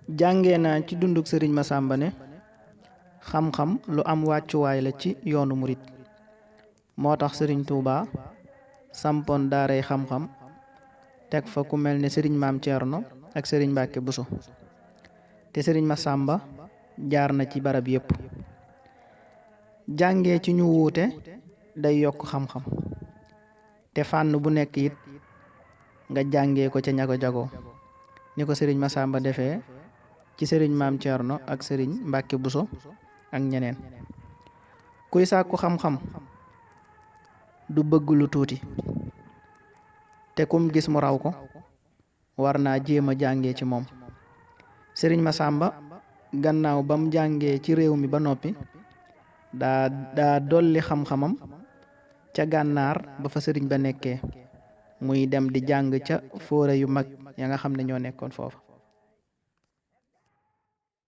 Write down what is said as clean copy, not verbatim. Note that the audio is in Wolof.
jàngee naa ci dunduk sëriñ Masamba ne xam-xam lu am wàccuwaay la ci yoonu murit moo tax sëriñ Touba sampoon daaray xam-xam teg fa ku mel ne sëriñ Maam Ceerno ak sëriñ Mbàkke Buso te sëriñ Masamba jaar na ci barab yépp. jàngee ci ñu wuute day yokk xam-xam te fànn bu nekk it nga jàngee ko ca ña ko jagoo ni ko sëriñ Masamba defee ci sëriñ Maam Ceerno ak sëriñ Mbàkke Buso ak ñeneen. kuy sàkku xam-xam du bëgg lu tuuti te kum gis mu raw ko war naa jéem a jàngee ci moom. sëriñ Masamba gannaaw bam jàngee ci réew mi ba noppi daa dolli xam-xamam ca gànnaar ba fa sëriñ ba nekkee muy dem di jàng ca fóore yu mag ya nga xam ne ñoo nekkoon foofa.